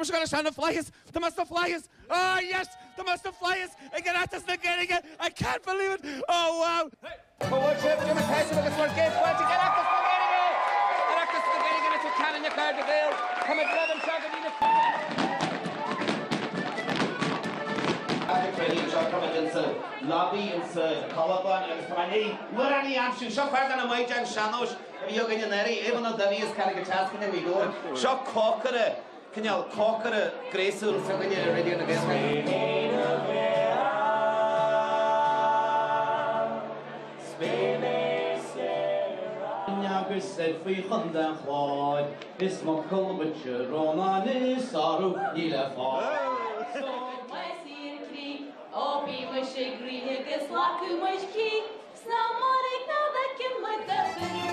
Tá mise ag dul isteach na flaithis! Tá mé sna flaithis! Oh yes! Tá mé sna flaithis ag Oireachtas na Gaeilge! I can't believe it! Oh wow! Cá bhfuil sibh? Déanfaidh pé sibh agus bhur gcéad fáilte ag Oireachtas na Gaeilge! Oireachtas na Gaeilge Leitir Ceanainn a chairde Gael! Táimid libh anseo go dtí na. Cruinniú anseo, táimid insa lobby insa Cholaglann agus tá mé i ndiaidh Lorán a aimsiú. Seo fear de na maighdeáin sean-nóis a bhí againn anuraidh, Eamon Ó Duibhir as Carraig an tSeascann i nGaoth Dobhair. Seo cócaire. Cineál cócaire gréasúil s'againne ar Raidió na Gaeltachta. Agus ar faoi Chontae an Chláir is m'fhocal dhuitse Rónán is sárú níl le fáil. Ó bhí muis ag rith agus ghlacadh muid cith 'S ná mairg ná bhfeiceann muid do